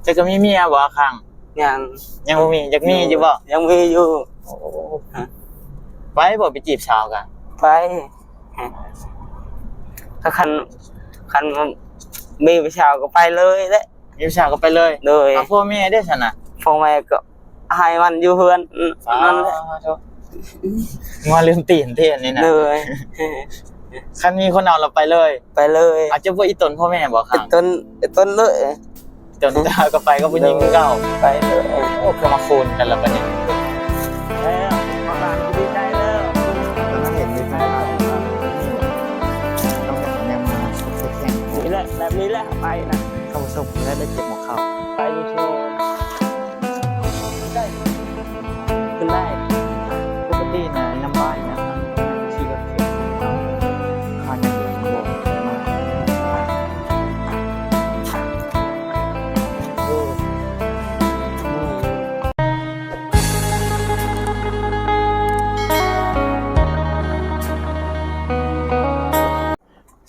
ແຕ່ກໍມີເມຍບໍ່ ອາຄັງ? ຍັງ. ຍັງບໍ່ມີ? ຢາກມີຢູ່ບໍ່? ຍັງມີຢູ່. ໂອ້ ໄປບໍ່ ໄປຈີບສາວກະ? ໄປ. ຖ້າຄັນ ຄັນມີຜູ້ສາວກໍໄປເລີຍແຫຼະ. ມີຜູ້ສາວກໍໄປເລີຍ? ໂດຍ. ເອົາ ພໍ່ແມ່ເດ້ຊັ້ນນະ? ພໍ່ແມ່ກໍໃຫ້ມັນຢູ່ເຮືອນນັ້ນແຫຼະ. ງົວລືມຕີນຕິອັນນີ້ນະ? ໂດຍ. ຄັນມີຄົນເອົາລະໄປເລີຍ? ໄປເລີຍ. ອາດຈະບໍ່ອີ່ຕົນພໍ່ແມ່ບໍ່? ອີ່ຕົນ ອີ່ຕົນເລີຍ. ຈົນຕາກໍໄປກັບຜູ້ຍິງຄືເກົ່າ. ໄປເລີຍ. ໂອ້ ຄືມາຄູນກັນລະບາດນີ້. ແລ້ວ ພໍ່ບ້ານດີໃຈແລ້ວ. ຕອນນັ້ນເຫັນຢູ່ທາງຫຼັງ ຕ້ອງແບບແນມມາສຸດແຂງ. ນີ້ແຫຼະ ແບບນີ້ແຫຼະ ໄປນະ. ທ່ານຜູ້ຊົມ ແລ້ວໄດ້ເກັບຫົວເຂົ່າ. ໄປຢູ່ໂຊນ ໄດ້ ຂຶ້ນໄດ້. ປົກກະຕິນະ ນຳບ້ານນະ ຂີ່ລົດເຂງ ຄານຍັງບໍ່ມາ.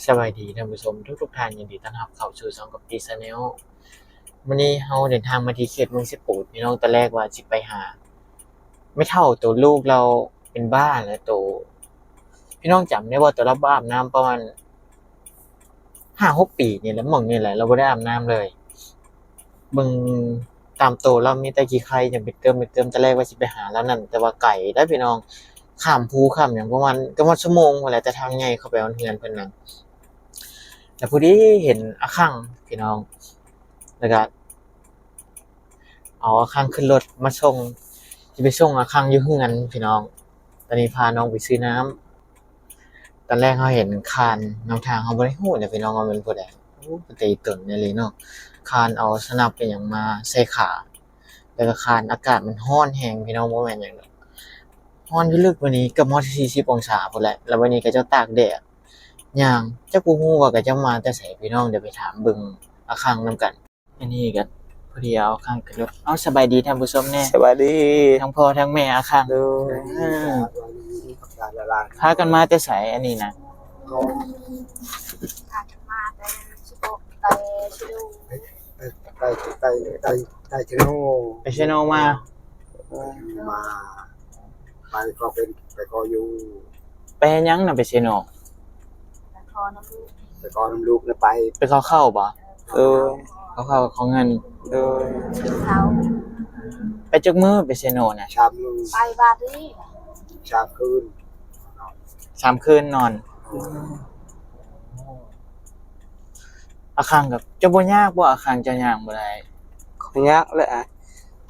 ສະບາຍດີທ່ານຜູ້ຊົມທຸກໆທ່ານ, ຍິນດີຕ້ອນຮັບເຂົ້າສູ່ຊ່ອງກັບຕີ Channel. ມື້ນີ້ເຮົາເດີນທາງມາທີ່ເຂດເມືອງເຊໂປນ ພີ່ນ້ອງ. ຕອນແລກວ່າຊິໄປຫາ ແມ່ເຖົ້າໂຕລູກລາວເປັນບ້າແລ້ວໂຕ ພີ່ນ້ອງຈຳໄດ້ບໍ່ ໂຕລາວບໍ່ອາບນ້ຳປະມານຫ້າຫົກປີນີ້ແຫຼະ ໝ່ອງນີ້ແຫຼະ ລາວບໍ່ໄດ້ອາບນ້ຳເລີຍ. ເບິ່ງຕາມໂຕລາວມີແຕ່ຂີ້ໄຄ ຍັງເປັນເກີມເປັນເກີມ. ຕອນແລກວ່າຊິໄປຫາລາວນັ້ນ ແຕ່ວ່າໄກເດ້ພີ່ນ້ອງ ຂ້າມພູຂ້າມຫຍັງປະມານເກືອບຮອດຊົ່ວໂມງພຸ້ນແຫຼະ ແຕ່ທາງໃຫຍ່ເຂົ້າໄປຮອດເຮືອນເພິ່ນນັ້ນ. ແລ້ວພໍດີເຫັນອາຄັງພີ່ນ້ອງ ແລ້ວກະ ເອົາອາຄັງຂຶ້ນລົດມາສົ່ງ ຊິໄປສົ່ງອາຄັງຢູ່ເຮືອນພີ່ນ້ອງ. ຕອນນີ້ພານ້ອງໄປຊື້ນ້ຳ. ຕອນແລກເຮົາເຫັນຄານນຳທາງ ເຮົາບໍ່ໄດ້ຮູ້ເດ້ພີ່ນ້ອງວ່າແມ່ນຜູ້ໃດ. ໂອ້ ເປັນຕາອີ່ຕົນອີ່ຫຼີເນາະ ຄານເອົາສະໜັບອີ່ຫຍັງມາໃສ່ຂາ ແລ້ວກໍຄານ ອາກາດມັນຮ້ອນແຮງພີ່ນ້ອງ ບໍ່ແມ່ນຫຍັງດອກ ຮ້ອນຢູ່ເລິກ. ມື້ນີ້ເກືອບຮອດສີ່ສິບອົງສາພຸ້ນແຫຼະ ແລ້ວມື້ນີ້ເຂົາເຈົ້າຕາກແດດຍ່າງ ຈັກບໍ່ຮູ້ວ່າເຂົາເຈົ້າມາແຕ່ໃສພີ່ນ້ອງ. ດຽວໄປຖາມເບິ່ງອາຄັງນຳກັນ. ອັນນີ້ກໍພໍດີເອົາອາຄັງຂຶ້ນລົດ. ເອົາ ສະບາຍດີທ່ານຜູ້ຊົມແດ່. ສະບາຍດີ ທັງພໍ່ທັງແມ່ອາຄັງ. ໂດຍ. ເອີ ພາກັນມາແຕ່ໃສອັນນີ້ນະ? ພາກັນມາແຕ່ເຊໂນ ໄປ ໄປ ໄປ ໄປ ໄປເຊໂນ. ໄປເຊໂນມາ. ມາ ໄປຂໍເປັນ ໄປຂໍຢູ່. ໄປເຮັດຫຍັງນະ ໄປເຊໂນ? ໄປຂໍນຳລູກ ໄປຂໍນຳລູກນະ ໄປ ໄປຂໍເຂົ້າບໍ່? ເອີ ຂໍເຂົ້າຂໍເງິນ. ໂດຍ. ໄປຈັກມື້ໄປເຊໂນນະ? ສາມມື້. ໄປບາດນີ້ ສາມຄືນ ສາມຄືນນອນ. ອາຄັງກໍ ເຈົ້າບໍ່ຍາກບໍ່ ອາຄັງ ເຈົ້າຍ່າງບໍ່ໄດ້? ກໍຍາກແຫຼະ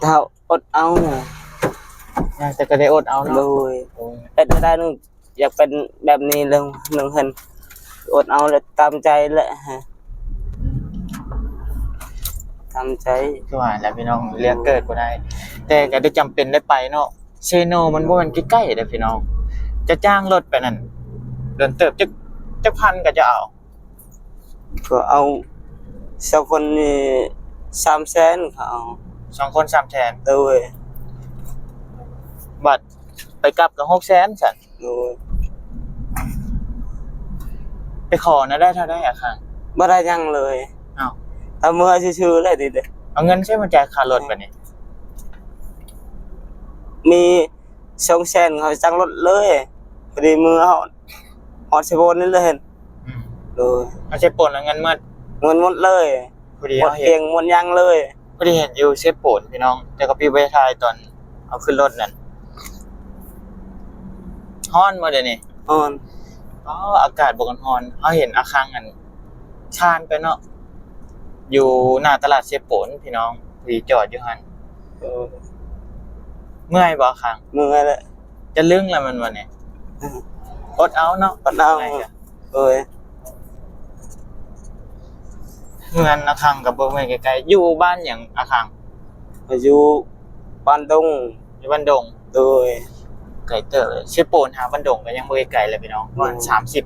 ເຮົາ ອົດເອົາ ຍາກແຕ່ກໍໄດ້ອົດເອົາເນາະ. ໂດຍ. ໂອ້ຍ ເຮັດໃຫ້ໄດ້ໜຶ່ງ ຢາກເປັນແບບນີ້ເລື່ອງໜຶ່ງຫັ້ນ ອົດເອົາແຫຼະ ຕາມໃຈແຫຼະ ຕາມໃຈ. ຄືວ່າແຫຼະພີ່ນ້ອງ ເລືອກເກີດບໍ່ໄດ້ ແຕ່ກໍໄດ້ຈຳເປັນໄດ້ໄປເນາະ. ເຊໂນມັນບໍ່ແມ່ນໃກ້ໆເດ້ພີ່ນ້ອງ ຈະຈ້າງລົດໄປນັ້ນ ໂດນເຕີບ ຈັກ ຈັກພັນກໍຈະເອົາ? ກໍເອົາສອງຄົນນີ້ສາມແສນ ເຂົາເອົາ ສອງຄົນສາມແສນ. ໂດຍ. ບັດໄປກັບກໍຫົກແສນຊັ້ນ. ໂດຍ. ໄປຂໍນະ ໄດ້ເທົ່າໃດອາຄັງ? ບໍ່ໄດ້ຫຍັງເລີຍ. ເອົ້າ ເອົາເມືອຊື່ໆເລີຍຕິເດ. ເອົາເງິນໃສມາຈ່າຍຄ່າລົດບັດນີ້? ມີສອງແສນ ເຂົາຈ້າງລົດເລີຍ ພໍດີເມືອຮອດ ຮອດເຊໂປນນີ້ເລີຍ. ອືມ. ໂດຍ. ເອົາເຊໂປນເອົາເງິນໝົດ? ເງິນໝົດເລີຍ. ພໍດີເຮົາເຫັນ ໝົດກຽງໝົດຫຍັງເລີຍ. ພໍດີເຫັນຢູ່ເຊໂປນພີ່ນ້ອງ ແຕ່ກໍປີໄປຖ່າຍຕອນເອົາຂຶ້ນລົດນັ້ນ. ຮ້ອນບໍ່ດຽວນີ້? ຮ້ອນ. ອໍ ອາກາດບໍ່ກັນຮ້ອນ. ເຮົາເຫັນອາຄັງອັນ ຊານໄປເນາະ ຢູ່ໜ້າຕະຫຼາດເຊໂປນພີ່ນ້ອງ ທີ່ຈອດຢູ່ຫັ້ນ. ເອີ ເມື່ອຍບໍ່ ອາຄັງ? ເມື່ອຍແຫຼະ. ຈະລຶ້ງແລ້ວແມ່ນບໍ່ນີ້? ອືມ. ອົດເອົາເນາະ ອົດເອົາ. ເມື່ອຍກະ ໂດຍ. ເຮືອນອາຄັງກໍບໍ່ແມ່ນໃກ້ໆ. ຢູ່ບ້ານຫຍັງອາຄັງ? ຢູ່ບ້ານດົງ. ຢູ່ບ້ານດົງ. ໂດຍ. ໄກເຕີບ. ເຊໂປນຫາບ້ານດົງກໍຍັງບໍ່ໄກແຫຼະພີ່ນ້ອງ ປະມານ ໂດຍ ສາມສິບ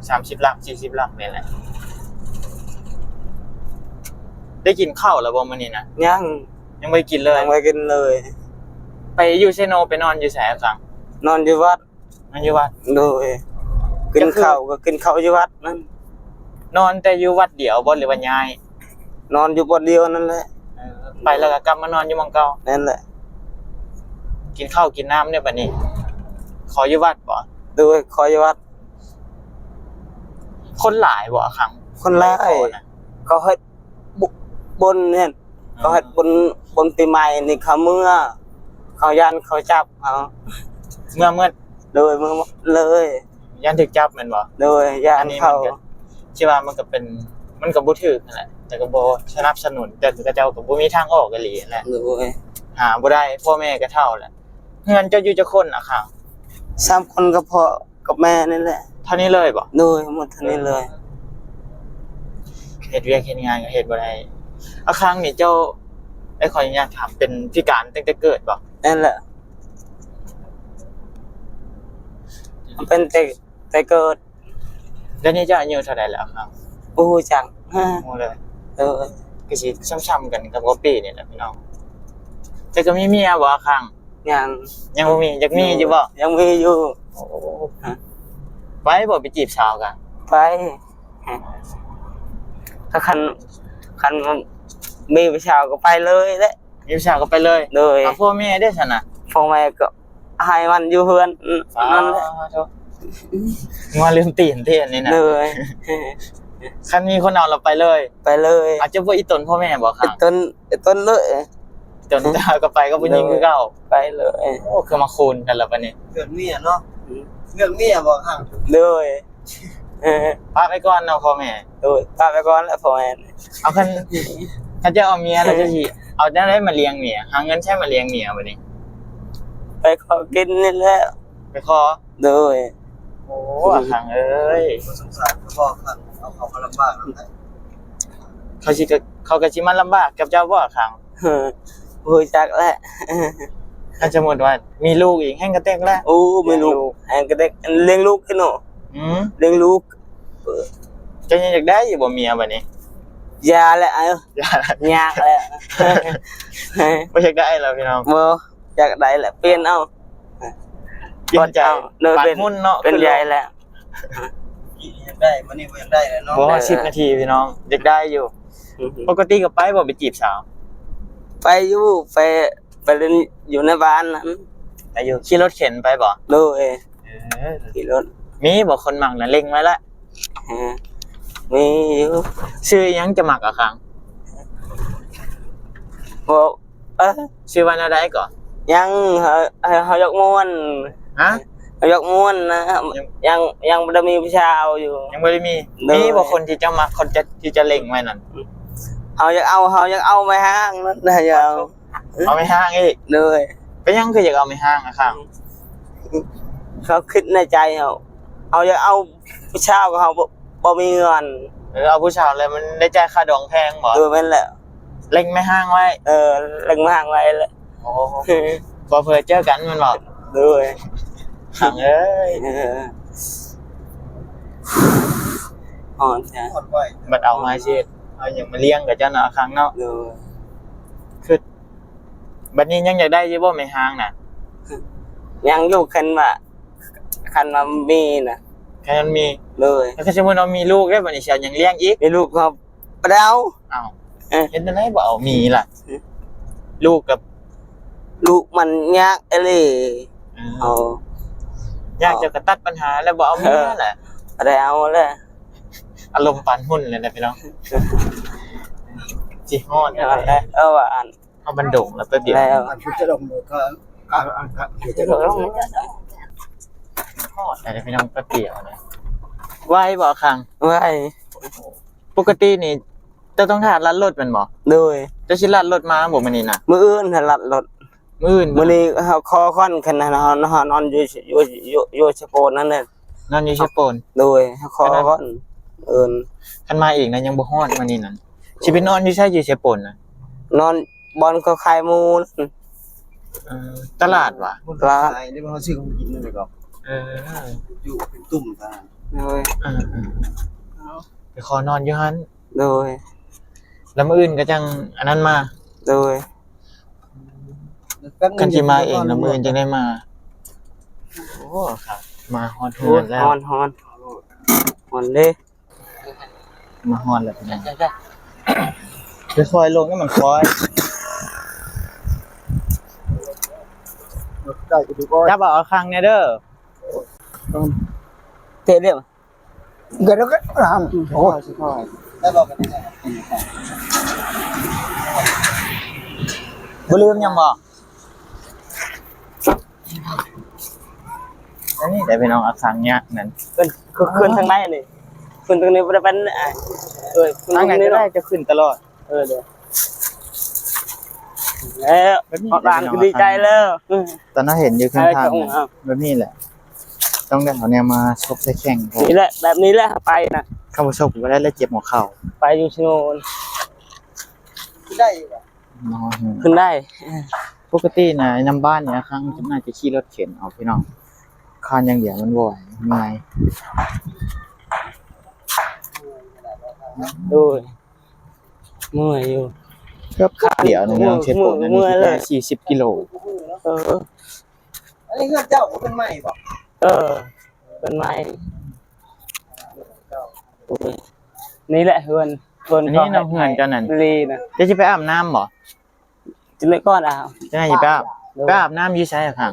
ສາມສິບຫຼັກ ສີ່ສິບຫຼັກນີ້ແຫຼະ. ໄດ້ກິນເຂົ້າແລ້ວບໍ່ມື້ນີ້ນະ? ຍັງ. ຍັງບໍ່ໄດ້ກິນເລີຍ? ຍັງບໍ່ໄດ້ກິນເລີຍ. ໄປຢູ່ເຊໂນໄປນອນຢູ່ໃສອາຄັງ? ນອນຢູ່ວັດ. ນອນຢູ່ວັດ. ໂດຍ. ກິນເຂົ້າກໍກິນເຂົ້າຢູ່ວັດນັ້ນ. ນອນແຕ່ຢູ່ວັດດຽວບໍ່ ຫຼືວ່າຍ້າຍ? ນອນຢູ່ບ່ອນດຽວນັ້ນແຫຼະ. ເອີ ໄປແລ້ວກໍກັບມານອນຢູ່ໝ່ອງເກົ່າ. ແມ່ນແຫຼະ. ກິນເຂົ້າກິນນ້ຳເດ້ບັດນີ້ ຂໍຢູ່ວັດບໍ່? ໂດຍ ຂໍຢູ່ວັດ. ຄົນຫຼາຍບໍ່ອາຄັງ? ຄົນຫຼາຍ. ເຂົາເຮັດບຸ ບຸນຫັ້ນ ເຂົາເຮັດບຸນ ບຸນປີໃໝ່ນີ້ ເຂົາເມືອ ເຂົາຢ້ານເຂົາຈັບເຮົາ. ເມືອໝົດ? ໂດຍ ເມືອໝົດເລີຍ. ຢ້ານຖືກຈັບແມ່ນບໍ່? ໂດຍ ຢ້ານເຂົາ. ຊິວ່າມັນກໍເປັນ ມັນກໍບໍ່ຖືກຫັ້ນແຫຼະ ແຕ່ກໍບໍ່ສະໜັບສະໜູນ ແຕ່ເຂົາເຈົ້າກໍບໍ່ມີທາງອອກອີ່ຫຼີຫັ້ນແຫຼະ. ໂດຍ ຫາບໍ່ໄດ້ ພໍ່ແມ່ກໍເຖົ້າແຫຼະ. ເຮືອນເຈົ້າຢູ່ຈັກຄົນອາຄັງ? ສາມຄົນກັບພໍ່ກັບແມ່ນີ້ແຫຼະ. ເທົ່ານີ້ເລີຍບໍ່? ໂດຍ ໝົດເທົ່ານີ້ເລີຍ. ເຮັດວຽກເຮັດງານກໍເຮັດບໍ່ໄດ້. ອາຄັງນີ້ເຈົ້າ ໄອ້ ຂໍອະນຸຍາດຖາມ ເປັນພິການຕັ້ງແຕ່ເກີດບໍ່? ແມ່ນແຫຼະ. ເປັນແຕ່ ແຕ່ເກີດ. ດຽວນີ້ເຈົ້າອາຍຸເທົ່າໃດແລ້ວຄະ? ບໍ່ຮູ້ຈັກ. ບໍ່ຮູ້ເລີຍ. ເອີ ກໍຊິຊ່ຳໆກັນກັບກັອບປີ້ນີ້ແຫຼະພີ່ນ້ອງ. ເຈົ້າກໍມີເມຍບໍ່ຄະ? ຍັງ. ຍັງບໍ່ມີ. ຢາກມີຢູ່ບໍ່? ໂດຍ ຍັງມີຢູ່. ໂອ້ ໄປບໍ່ ໄປຈີບສາວກະ? ໄປ. ຖ້າຄັນ ຄັນມີຜູ້ສາວກໍໄປເລີຍແຫຼະ. ມີຜູ້ສາວກໍໄປເລີຍ. ໂດຍ. ເອົາ ພໍ່ແມ່ເດ້ຊັ້ນນະ? ພໍ່ແມ່ກໍໃຫ້ມັນຢູ່ເຮືອນນັ້ນແຫຼະ. ງົວລືມຕີນຕິອັນນີ້ນະ. ໂດຍ. ຄັນມີຄົນເອົາລະໄປເລີຍ. ໄປເລີຍ. ອາດຈະບໍ່ອີ່ຕົນພໍ່ແມ່ບໍ່ຄະ? ອີ່ຕົນ ອີ່ຕົນເລີຍ. ຕົນ ກໍໄປກັບຜູ້ຍິງຄືເກົ່າ. ໄປເລີຍ. ໂອ້ ຄືມາຄູນກັນລະບັດນີ້. ເລື່ອງເມຍເນາະ. ເລື່ອງເມຍບໍ່ຄະ? ໂດຍ. ເອີ ປະໄປກ່ອນເນາະພໍ່ແມ່. ໂດຍ ປະໄປກ່ອນແຫຼະພໍ່ແມ່. ເອົາ ຄັນ ຄັນເຈົ້າເອົາເມຍແລ້ວ ເຈົ້າຊິເອົາແນວໃດມາລ້ຽງເມຍ? ຫາເງິນໃສມາລ້ຽງເມຍບັດນີ້? ໄປຂໍກິນນີ້ແຫຼະ. ໄປຂໍ? ໂດຍ. ໂອ້ ອາຄັງເອີຍ ສົງສານພໍ່ຄັງ ເອົາເຂົາມາລຳບາກນຳໄດ໋. ເຂົາຊິ ເຂົາກໍຊິມາລຳບາກກັບເຈົ້າບໍ່ອາຄັງ? ເອີ ບໍ່ຮູ້ຈັກແຫຼະ. ຄັນສົມມຸດວ່າມີລູກອີກ ແຮ່ງກະເຕັກແຫຼະ. ໂອ້ ມີລູກ ແຮ່ງກະເຕັກ. ລ້ຽງລູກເນາະ. ອືມ ລ້ຽງລູກ. ເຈົ້າຍັງຢາກໄດ້ຢູ່ບໍ່ເມຍບັດນີ້? ຢ່າແຫຼະ ເອີ ຢ່າ ຍາກແຫຼະ. ບໍ່ຢາກໄດ້ແລ້ວພີ່ນ້ອງ. ບໍ່ຢາກໄດ້ແຫຼະ ປ່ຽນເອົາ. ປ່ຽນໃຈ. ໂດຍ ປ່ຽນ ປ່ຽນຫຸ້ນເນາະ ປ່ຽນໃຈແລ້ວ. ຢາກໄດ້ ມື້ນີ້ບໍ່ຢາກໄດ້ແລ້ວເນາະ. ບໍ່ຮອດສິບນາທີພີ່ນ້ອງ ຢາກໄດ້ຢູ່. ອືຮຶ ປົກກະຕິກໍໄປບໍ່ ໄປຈີບສາວ? ໄປຢູ່ ໄປ ໄປຫຼິ້ນຢູ່ໃນບ້ານນັ້ນ. ໄປຢູ່ ຂີ່ລົດເຂັນໄປບໍ່? ໂດຍ. ເອີ ຂີ່ລົດ. ມີບໍ່ຄົນມັກນະ ເລັງໄວ້ລະ? ເອີ ມີຢູ່. ຊື່ອີ່ຫຍັງຈະມັກອາຄັງ? ບໍ່ ເອີ ຊື່ວ່າແນວໃດກໍ? ຍັງ ເຮົາ ເຮົາຢາກມ່ວນ. ຮະ? ເຮົາຢາກມ່ວນນະ. ຍັງ ຍັງ ຍັງບໍ່ໄດ້ມີຜູ້ສາວຢູ່. ຍັງບໍ່ໄດ້ມີ. ໂດຍ. ມີບໍ່ຄົນທີ່ເຈົ້າມັກ ຄົນຈະ ທີ່ຈະເລັງໄວ້ນັ້ນ? ເຮົາຢາກເອົາ ເຮົາຢາກເອົາໄມ້ຮ້າງນັ້ນນະ ຢາກເອົາ. ເອົາໄມ້ຮ້າງອີກ? ໂດຍ. ເປັນຫຍັງຄືຢາກເອົາໄມ້ຮ້າງອາຄັງ? ເຮົາຄິດໃນໃຈເຮົາ ເຮົາຢາກເອົາຜູ້ສາວ ເຮົາບໍ່ ບໍ່ມີເງິນ. ເອີ ເອົາຜູ້ສາວແລ້ວມັນໄດ້ຈ່າຍຄ່າດອງແພງບໍ່? ໂດຍ ແມ່ນແລ້ວ. ເລັງໄມ້ຮ້າງໄວ້. ເອີ ເລັງໄມ້ຮ້າງໄວ້ແຫຼະ. ໂອ້ ບໍ່ເຜີເຈີກັນແມ່ນບໍ່? ໂດຍ. ຄັງເອີຍ ເອີ ຮ້ອນແທ້. ບັດເອົາມາຊິເຮັດ ເອົາຫຍັງມາລ້ຽງກັບເຈົ້າເນາະ ອາຄັງເນາະ. ໂດຍ. ຄື ບັດນີ້ຍັງຢາກໄດ້ຢູ່ບໍ່ໄມ້ຮ້າງນະ? ຍັງຢູ່ ຄັນວ່າ ຄັນວ່າມີນະ. ຄັນມັນມີ. ໂດຍ. ແລ້ວຄັນສົມມຸດວ່າມີລູກເດ້ ບັດນີ້ຊິເອົາຫຍັງລ້ຽງອີກ? ມີລູກກໍບໍ່ໄດ້ເອົາ. ເອົ້າ ເອີ ເຮັດແນວໃດບໍ່ເອົາ ມີລະ? ອືມ ລູກກັບ ລູກມັນຍາກອີ່ຫຼີ. ເອີ ເອົາ ຍາກ ເອົາ ເຈົ້າກໍຕັດບັນຫາແລ້ວ ບໍ່ເອົາເມຍແຫຼະ. ເອີ ບໍ່ໄດ້ເອົາແຫຼະ. ອາລົມປານຫຸ້ນເລີຍນະພີ່ນ້ອງ. ຊິຮອດແລ້ວ. ເອີ ວ່າອັນ ເຮົາບັນດົງແລ້ວແປັບດຽວ ແລ້ວ ອັນພຸດຈະລົງກໍ ອັນ ອັນ ອັນ ພຸດຈະລົງ ຮອດແລ້ວພີ່ນ້ອງ ແປັບດຽວນະ. ໄວບໍ່ຄັງ? ໄວ. ປົກກະຕິນີ້ເຈົ້າຕ້ອງຖ້າລັດລົດແມ່ນບໍ່? ໂດຍ. ເຈົ້າຊິລັດລົດມາບໍ່ມື້ນີ້ນະ? ມື້ອື່ນຖ້າລັດລົດ. ມື້ອື່ນ. ມື້ນີ້ເຮົາຂໍກ່ອນ ຄັນເຮົາ ເຮົານອນຢູ່ ຢູ່ ຢູ່ ຢູ່ເຊໂປນນັ້ນແຫຼະ. ນອນຢູ່ເຊໂປນ. ໂດຍ. ເຮົາຂໍກ່ອນ ເອີ້ນ. ຄັນມາອີກນະ ຍັງບໍ່ຮອດມື້ນີ້ນະ. ຊິໄປນອນຢູ່ໃສ ຢູ່ເຊໂປນນະ? ນອນ ບ່ອນເຂົາຂາຍໝູນັ້ນ. ເອີ ຕະຫຼາດຫວາ? ຕະຫຼາດ. ເຮົາຊື້ຂອງກິນນັ້ນແຫຼະກໍ. ເອີ ຢູ່ເປັນຕຸ່ມຕາ. ໂດຍ. ເອີ ໄປຂໍນອນຢູ່ຫັ້ນ. ໂດຍ. ແລ້ວມື້ອື່ນກໍຈັ່ງອັນນັ້ນມາ. ໂດຍ. ຄັນຊິມາເອງ ແລ້ວມື້ອື່ນຈັ່ງໄດ້ມາ. ໂອ້ ຄັກ ມາຮອດເຮືອນແລ້ວ. ໂອ້ຍ ຮ້ອນ ຮ້ອນ ຮ້ອນເດ້. ມາຮອດແລ້ວພີ່ນ້ອງ. ຄ່ອຍໆລົງນະ ມັນຄ່ອຍ. ຈັບເອົາອາຄັງແດ່ເດີ. ເຕະເດ້. ບໍ່ລືມຫຍັງບໍ່? ອັນນີ້ແຫຼະພີ່ນ້ອງ ອາຄັງຍາກນັ້ນ ຂຶ້ນ ຂຶ້ນທາງໃດນີ້? ຂຶ້ນທາງນີ້ບໍ່ໄດ້ປານ ເອີ ຂຶ້ນທາງໃດກໍໄດ້ ຈະຂຶ້ນຕະຫຼອດ. ເອີ ເດີ ແລ້ວ ແບບນີ້ ອອກຫຼານກໍດີໃຈແລ້ວ. ຕອນເຮົາເຫັນຢູ່ເຄິ່ງທາງ ເອີ ແບບນີ້ແຫຼະ ຕ້ອງໄດ້ເອົາແນວມາຊົກໃສ່ແຂ້ງ ນີ້ແຫຼະ ແບບນີ້ແຫຼະໄປນະ ຄັນບໍ່ຊົກກໍບໍ່ໄດ້ ແລ້ວເຈັບຫົວເຂົ່າ ໄປຢູ່ຊະໂນນ ຂຶ້ນໄດ້ຢູ່ບໍ່? ຂຶ້ນໄດ້. ປົກກະຕິນະ ນຳບ້ານນີ້ ອາຄັງໜ້າຈະຂີ່ລົດເຂັນເອົາພີ່ນ້ອງ ຄານຢ່າງດຽວມັນບໍ່ໄຫວ ເມື່ອຍ. ໂດຍ ເມື່ອຍຢູ່ ເກືອບຄານດຽວໜຶ່ງ ເມືອງເຊໂປນ ອັນນີ້ຊິໄດ້ສີ່ສິບກິໂລ. ເອີ ອັນນີ້ເຮືອນເຈົ້າບໍ່? ເຮືອນໃໝ່ບໍ່? ເອີ ເຮືອນໃໝ່. ໂອ້ຍ ນີ້ແຫຼະເຮືອນ ເຮືອນ ອັນນີ້ເນາະ ເຮືອນເຈົ້ານັ້ນ ດີນະ. ເຈົ້າຊິໄປອາບນ້ຳບໍ່? ຈັ່ງໃດກ່ອນອາບ ຈັ່ງໃດຊິໄປອາບ. ໂດຍ ໄປອາບນ້ຳຢູ່ໃສອາຄັງ?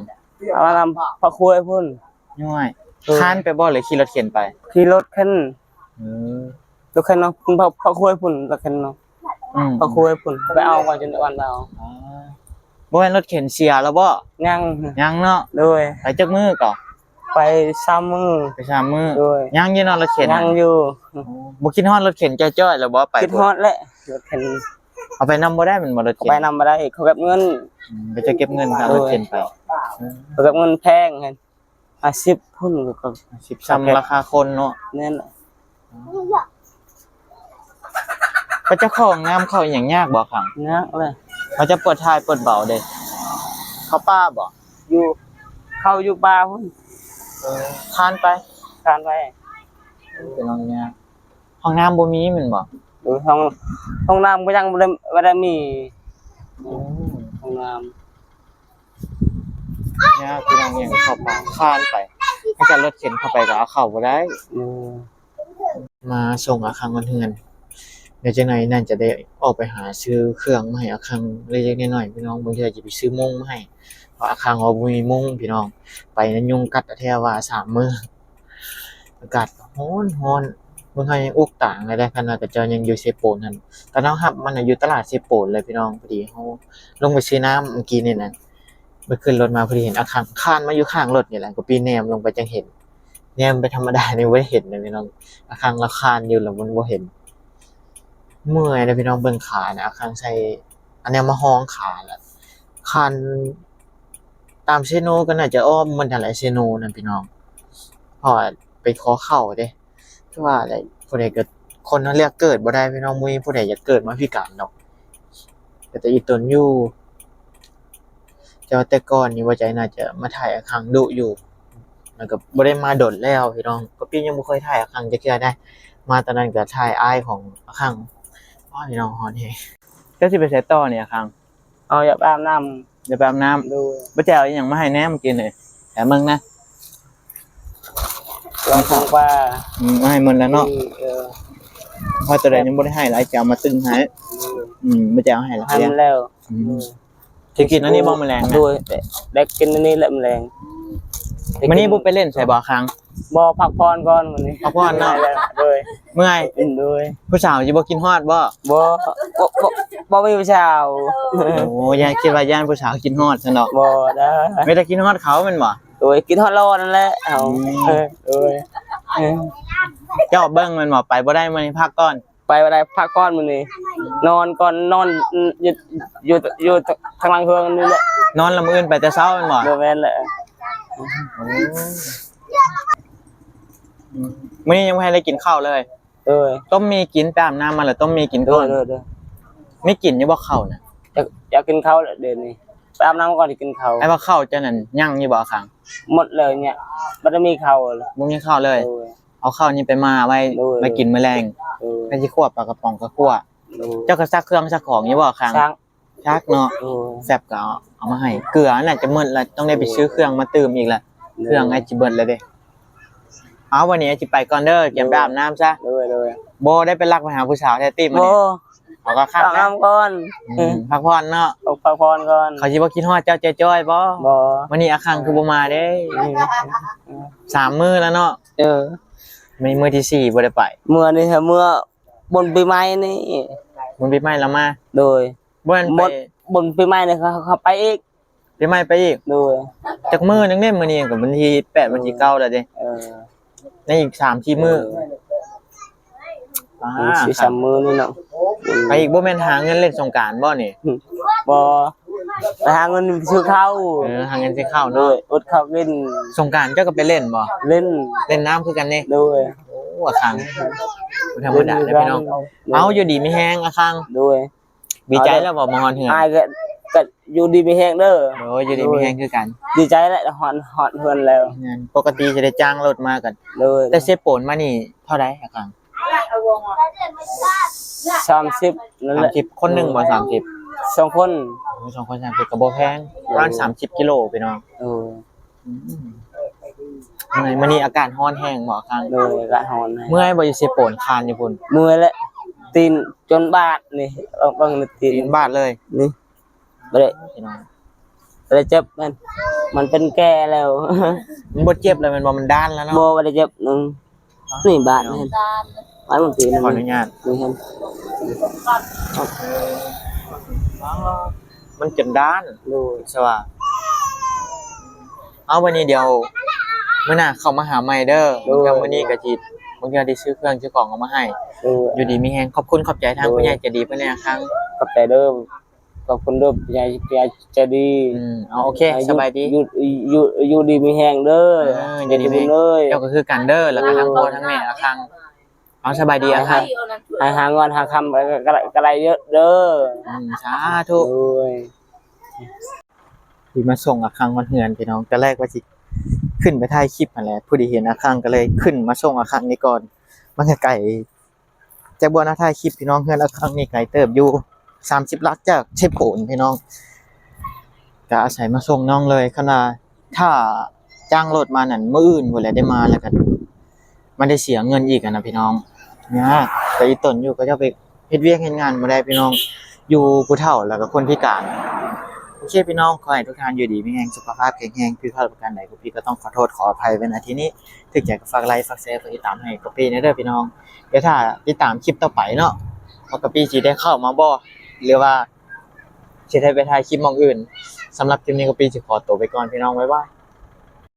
ອາບນ້ຳພະຄວາຍພຸ້ນ. ຍ້ອຍ ໂດຍ ຄານໄປບໍ່ ຫຼືຂີ່ລົດເຂັນໄປ? ຂີ່ລົດເຂັນ. ເອີ ລົດເຂັນເນາະ ພະ ພະຄວາຍພຸ້ນ ລົດເຂັນເນາະ. ອືມ ພະຄວາຍພຸ້ນ ໄປເອົາກ່ອນ ຈົນອ່ອນໄປເອົາ. ອໍ ບໍ່ແມ່ນລົດເຂັນເສຍແລ້ວບໍ່? ຍັງ ຍັງເນາະ. ໂດຍ ໄປຈັກມື້ກໍ? ໄປສາມມື້. ໄປສາມມື້. ໂດຍ ຍັງຢູ່ເນາະລົດເຂັນ ຍັງຢູ່. ໂອ້ ບໍ່ຄິດຮອດລົດເຂັນຈ້ອຍໆແລ້ວບໍ່? ໄປ ຄິດຮອດແຫຼະລົດເຂັນ. ເອົາໄປນຳບໍ່ໄດ້ແມ່ນບໍ່? ລົດເຂັນ ເອົາໄປນຳບໍ່ໄດ້ ເຂົາເກັບເງິນ. ອືມ ເຂົາເຈົ້າເກັບເງິນຄ່າລົດເຂັນໄປ. ເອີ ເຂົາເກັບເງິນແພງຫັ້ນ. ຫ້າສິບພຸ້ນກໍ ຫ້າສິບ ສ່ຳລາຄາຄົນເນາະ. ແມ່ນແຫຼະ. ເຂົາເຈົ້າເຂົ້າຫ້ອງນ້ຳເຂົ້າອີ່ຫຍັງຍາກບໍ່ຄັງ? ຍາກເລີຍ. ເຂົາເຈົ້າປວດຖ່າຍປວດເບົາເດ້ ເຂົ້າປ່າບໍ່? ຢູ່ ເຂົ້າຢູ່ປ່າພຸ້ນ. ເອີ ຄານໄປ ຄານໄປ. ເປັນຫ້ອງນ້ຳ ຫ້ອງນ້ຳບໍ່ມີແມ່ນບໍ່? ເອີ ຫ້ອງ ຫ້ອງນ້ຳກໍຍັງບໍ່ໄດ້ ບໍ່ໄດ້ມີ. ອືມ ຫ້ອງນ້ຳ. ຍາກພີ່ນ້ອງ ຍັງເຂົ້າປ່າ ຄານໄປ ໃຫ້ຈັດລົດເຂັນເຂົ້າໄປກໍເອົາເຂົ້າບໍ່ໄດ້. ເອີ ມາສົ່ງອາຄັງຮອດເຮືອນ ດຽວຈັກໜ່ອຍນັ້ນຈະໄດ້ອອກໄປຫາຊື້ເຄື່ອງມາໃຫ້ອາຄັງເລັກໆນ້ອຍໆ ພີ່ນ້ອງ. ບາງເທື່ອຈະໄປຊື້ມຸ້ງມາໃຫ້ ເພາະອາຄັງວ່າບໍ່ມີມຸ້ງພີ່ນ້ອງ ໄປນັ້ນຍຸງກັດແທ້ວ່າສາມມື້. ອາກາດກໍຮ້ອນໆ ເບິ່ງເຮົາຍັງອຸກຕາງເລີຍເດ້ ຂະໜາດເຂົາເຈົ້າຍັງຢູ່ເຊໂປນຫັ້ນ. ຕອນເຮົາຮັບມັນນະຢູ່ຕະຫຼາດເຊໂປນເລີຍພີ່ນ້ອງ. ພໍດີເຮົາລົງໄປຊື້ນ້ຳເມື່ອກີ້ນີ້ນະ ໄປຂຶ້ນລົດມາ ພໍດີເຫັນອາຄັງຄານມາຢູ່ຂ້າງລົດນີ້ແຫຼະ ກໍປີແນມລົງໄປຈັ່ງເຫັນ. ແນມໄປທຳມະດານີ້ບໍ່ໄດ້ເຫັນເລີຍພີ່ນ້ອງ. ອາຄັງລາວຄານຢູ່ລະມັນບໍ່ເຫັນ. ເມື່ອຍເດ້ພີ່ນ້ອງ ເບິ່ງຂານະ ອາຄັງໃສ່ອັນແນວມາຮອງຂາລະ ຄານ ຕາມເຊໂນກໍໜ້າຈະອ້ອມໝົດຫັ້ນແຫຼະ ເຊໂນນັ້ນພີ່ນ້ອງ ເພາະວ່າໄປຂໍເຂົ້າເດ້. ຄືວ່າແຫຼະ ຜູ້ໃດກໍ ຄົນເຮົາເລືອກເກີດບໍ່ໄດ້ພີ່ນ້ອງ ບໍ່ມີຜູ້ໃດຢາກເກີດມາພິການດອກ ກໍແຕ່ອີ່ຕົນຢູ່. ແຕ່ວ່າແຕ່ກ່ອນນີ້ ບໍ່ໃຈໜ້າຈະມາຖ່າຍອາຄັງດຸຢູ່ ແລ້ວກໍບໍ່ໄດ້ມາດົນແລ້ວພີ່ນ້ອງ. ກໍປີຍັງບໍ່ເຄີຍຖ່າຍອາຄັງຈັກເທື່ອໄດ໋ ມາຕອນນັ້ນກໍຖ່າຍອ້າຍຂອງອາຄັງ. ໂອ້ຍ ພີ່ນ້ອງ ຮ້ອນແຮງ. ເຈົ້າຊິໄປໃສຕໍ່ນີ້ອາຄັງ? ເອົາ ຢາກໄປອາບນ້ຳ. ຢາກໄປອາບນ້ຳ. ໂດຍ. ບໍ່ແຈເອົາອີ່ຫຍັງມາໃຫ້ແດ່ມື້ກີ້ນີ້? ແຖມເບິ່ງນະ. ຂອງປາ. ອືມ ເອົາໃຫ້ໝົດແລ້ວເນາະ. ເອີ ເພາະໂຕໃດຍັງບໍ່ໄດ້ໃຫ້ ແລ້ວຈະເອົາມາຕຶ້ງໃຫ້. ໂດຍ. ອືມ ບໍ່ແຈເອົາໃຫ້ແລ້ວ. ໃຫ້ໝົດແລ້ວ. ອືມ. ໂດຍ. ຊິກິນອັນນີ້ບໍ່ມື້ແລງນະ? ໂດຍ. ໄດ້ ໄດ້ກິນອັນນີ້ແຫຼະມື້ແລງ. ມື້ນີ້ບໍ່ໄປຫຼິ້ນໃສບໍ່ຄັງ? ບໍ່ ພັກຜ່ອນກ່ອນມື້ນີ້. ພັກຜ່ອນເນາະ. ໂດຍ. ເມື່ອຍ. ໂດຍ. ຜູ້ສາວຊິບໍ່ຄິດຮອດບໍ່? ບໍ່ ບໍ່ ບໍ່ ບໍ່ມີຜູ້ສາວ. ໂອ້ ຢ້ານ ຄິດວ່າຢ້ານຜູ້ສາວຄິດຮອດຊັ້ນດອກ. ບໍ່ໄດ້ ມີແຕ່ຄິດຮອດເຂົາແມ່ນບໍ່? ໂດຍ ຄິດຮອດຫຼໍ່ນັ້ນແຫຼະເຮົາ. ອືມ. ເອີ ໂດຍ. ເຈົ້າເບິ່ງແມ່ນບໍ່? ໄປບໍ່ໄດ້ມື້ນີ້ ພັກກ່ອນ. ໄປບໍ່ໄດ້ ພັກກ່ອນມື້ນີ້ ນອນກ່ອນ ນອນຢູ່ ຢູ່ ຢູ່ທາງຫຼັງເຮືອນນີ້ແຫຼະ. ນອນແລ້ວມື້ອື່ນໄປແຕ່ເຊົ້າແມ່ນບໍ່? ໂດຍ ແມ່ນແຫຼະ. ໂອ້ ມື້ນີ້ຍັງບໍ່ທັນໄດ້ກິນເຂົ້າເລີຍ. ໂດຍ. ຕົ້ມໝີ່ກິນ ໄປອາບນ້ຳມາແລ້ວຕົ້ມໝີ່ກິນກ່ອນ. ໂດຍ ໂດຍ ໂດຍ. ມີກິນຢູ່ບໍ່ເຂົ້ານະ? ຢາກ ຢາກກິນເຂົ້າແຫຼະດຽວນີ້ ໄປອາບນ້ຳກ່ອນຊິກິນເຂົ້າ. ອ້າຍວ່າເຂົ້າເຈົ້ານັ້ນຍັງຢູ່ບໍ່ຄັງ? ໝົດແລ້ວເນຍ ບໍ່ໄດ້ມີເຂົ້າເລີຍ. ບໍ່ມີເຂົ້າເລີຍ. ໂດຍ. ເອົາເຂົ້ານີ້ໄປໝ່າໄວ້ ໂດຍ ໄວ້ກິນມື້ແລງ. ໂດຍ. ຄັນຊິຂົ້ວປາກະປ໋ອງກໍຂົ້ວ. ໂດຍ. ເຈົ້າກໍຊັກເຄື່ອງຊັກຂອງຢູ່ບໍ່ຄັງ? ຊັກ ຊັກເນາະ. ໂດຍ. ແຊບກໍເອົາ ເອົາມາໃຫ້ ເກືອນັ້ນຈະໝົດລະ ຕ້ອງໄດ້ໄປຊື້ເຄື່ອງມາຕື່ມອີກລະ. ໂດຍ. ເຄື່ອງອ້າຍຊິເບິດລະເດ້. ເອົາ ວັນນີ້ອ້າຍຊິໄປກ່ອນເດີ ກຽມໄປອາບນ້ຳຊະ. ໂດຍ ໂດຍ. ບໍ່ໄດ້ໄປລັກໄປຫາຜູ້ສາວແທ້ຕິມື້ນີ້? ບໍ່. ເຂົາກໍຄັກນະ ພັກຜ່ອນກ່ອນ ອືມ ພັກຜ່ອນເນາະ ພັກຜ່ອນກ່ອນ. ເຂົາຊິບໍ່ຄິດຮອດເຈົ້າຈ່ອຍໆບໍ່? ບໍ່. ມື້ນີ້ອາຄັງຄືບໍ່ມາເດ້? ອືມ ສາມມື້ແລ້ວເນາະ. ເອີ ມື້ ມື້ທີສີ່ບໍ່ໄດ້ໄປ. ເມື່ອນີ້ ເມື່ອບຸນປີໃໝ່ນີ້ ບຸນປີໃໝ່ລາວມາ. ໂດຍ. ບໍ່ແມ່ນໄປ ບຸນປີໃໝ່ນີ້ ເຂົາ ເຂົາໄປອີກ. ປີໃໝ່ໄປອີກ. ໂດຍ. ຈັກມື້ໜຶ່ງເດ້? ມື້ນີ້ກໍວັນທີແປດ ວັນທີເກົ້າແລ້ວເດ້. ເອີ ໃນອີກສາມສີ່ມື້. ເອີ ອາ ສີ່ສາມມື້ນີ້ເນາະ. ໄປອີກ. ບໍ່ແມ່ນຫາເງິນຫຼິ້ນສົງການບໍ່ນີ້? ບໍ່ ໄປຫາເງິນຊື້ເຂົ້າ. ເອີ ຫາເງິນຊື້ເຂົ້າເນາະ. ໂດຍ. ອົດເຂົ້າກິນ. ສົງການເຈົ້າກໍໄປຫຼິ້ນບໍ່? ຫຼິ້ນ. ຫຼິ້ນນ້ຳຄືກັນນີ້. ໂດຍ. ໂອ້ ອາຄັງ ບໍ່ທຳມະດາເດ້ພີ່ນ້ອງ. ໂດຍ. ເອົາ ຢູ່ດີມີແຮງອາຄັງ. ໂດຍ. ດີໃຈແລ້ວບໍ່ມາຮອດເຮືອນ? ອ້າຍກໍ ກໍຢູ່ດີມີແຮງເດີ. ໂດຍ ຢູ່ດີມີແຮງຄືກັນ. ດີໃຈແຫຼະ ຮອດ ຮອດເຮືອນແລ້ວ. ແມ່ນ. ປົກກະຕິຈະໄດ້ຈ້າງລົດມາກັນ. ໂດຍ. ແຕ່ເຊໂປນມານີ້ເທົ່າໃດອາຄັງ? ສາມສິບນັ້ນແຫຼະ. ສາມສິບ ຄົນໜຶ່ງບໍ່? ສາມສິບ ສອງຄົນ. ໂອ້ ສອງຄົນສາມສິບ ກໍບໍ່ແພງ. ໂດຍ. ປະມານສາມສິບກິໂລພີ່ນ້ອງ. ໂດຍ. ອືມ ມື້ນີ້ອາກາດຮ້ອນແຮງບໍ່ອາຄັງ? ໂດຍ ອາກາດຮ້ອນແຮງ. ເມື່ອຍບໍ່ຢູ່ເຊໂປນ ຄານຢູ່ພຸ້ນ? ເມື່ອຍແຫຼະ ຕີນຈົນບາດນີ້. ເບິ່ງ ເບິ່ງຕີນ ຕີນບາດເລີຍນີ້. ບໍ່ໄດ້ ພີ່ນ້ອງ ບໍ່ໄດ້ເຈັບ ມັນ ມັນເປັນແກ່ແລ້ວ. ມັນບໍ່ເຈັບແລ້ວແມ່ນບໍ່? ມັນດ້ານແລ້ວເນາະ. ບໍ່ ບໍ່ໄດ້ເຈັບ. ອືມ ນີ້ບາດນີ້ ບາດມັນຕີນ. ຂໍອະນຸຍາດ ນີ້ຫັ້ນ ມັນຈົນດ້ານ. ໂດຍ. ສະວ່າ ເອົາ ວັນນີ້ດຽວມື້ໜ້າເຂົ້າມາຫາໃໝ່ເດີ. ໂດຍ. ມື້ນີ້ກໍຊິ ບາງເທື່ອໄດ້ຊື້ເຄື່ອງຊື້ຂອງເອົາມາໃຫ້. ໂດຍ. ຢູ່ດີມີແຮງ. ຂອບຄຸນຂອບໃຈທາງ ໂດຍ ຜູ້ໃຫຍ່ໃຈດີເພິ່ນແດ່ອາຄັງ. ຂອບໃຈເດີ. ຂອບຄຸນເດີ ຜູ້ໃຫຍ່ ຜູ້ໃຫຍ່ໃຈດີ. ອືມ ເອົາ ໂອເຄ ໃຫ້ຢູ່ ສະບາຍດີ ຢູ່ ຢູ່ ຢູ່ດີມີແຮງເດີ. ເອີ ຢູ່ດີມີແຮງເດີ. ເຈົ້າກໍຄືກັນເດີ ແລ້ວກໍທັງພໍ່ທັງແມ່ອາຄັງ. ເອົາ ສະບາຍດີອາຄັງ. ໃຫ້ຫາເງິນຫາຄຳກໍ ກໍ ກໍໄດ້ເຍອະເດີ. ອືມ ສາທຸ. ໂດຍ. ທີ່ມາສົ່ງອາຄັງຮອດເຮືອນພີ່ນ້ອງ. ຕອນແລກວ່າຊິຂຶ້ນໄປຖ່າຍຄລິບຫັ້ນແຫຼະ ພໍດີເຫັນອາຄັງກໍເລີຍຂຶ້ນມາສົ່ງອາຄັງນີ້ກ່ອນ. ມັນກໍໄກ ຈາກບ່ອນເຮົາຖ່າຍຄລິບພີ່ນ້ອງ ເຮືອນອາຄັງນີ້ໄກເຕີບຢູ່ ສາມສິບຫຼັກຈາກເຊໂປນພີ່ນ້ອງ. ກໍອາໄສມາສົ່ງນ້ອງເລີຍ. ຄັນວ່າຖ້າຈ້າງລົດມານັ້ນ ມື້ອື່ນພຸ້ນແຫຼະໄດ້ມາ ແລ້ວກໍມັນໄດ້ເສຍເງິນອີກຫັ້ນນະພີ່ນ້ອງ. ຍາກ ແຕ່ອີ່ຕົນຢູ່ ເຂົາເຈົ້າໄປເຮັດວຽກເຮັດງານບໍ່ໄດ້ພີ່ນ້ອງ ຢູ່ຜູ້ເຖົ້າ ແລ້ວກໍຄົນພິການ. ໂອເຄພີ່ນ້ອງ ຂໍໃຫ້ທຸກທ່ານຢູ່ດີມີແຮງ ສຸຂະພາບແຂງແຮງ ຜິດພາດປະການໃດ ພວກພີ່ກໍຕ້ອງຂໍໂທດຂໍອະໄພໄວ້ ນະທີ່ນີ້. ຖືກໃຈກໍຝາກໄລຄ໌ ຝາກແຊຣ໌ ຝາກຕິດຕາມໃຫ້ກັອບປີ້ແດ່ເດີພີ່ນ້ອງ. ດຽວຖ້າຕິດຕາມຄລິບຕໍ່ໄປເນາະ ວ່າກັອບປີ້ຊິໄດ້ເຂົ້າມາບໍ່ ຫຼືວ່າຊິໄດ້ໄປຖ່າຍຄລິບໝ່ອງອື່ນ. ສຳລັບຄລິບນີ້ກັອບປີ້ຊິຂໍໂຕໄປກ່ອນພີ່ນ້ອງ ບາຍບາຍ.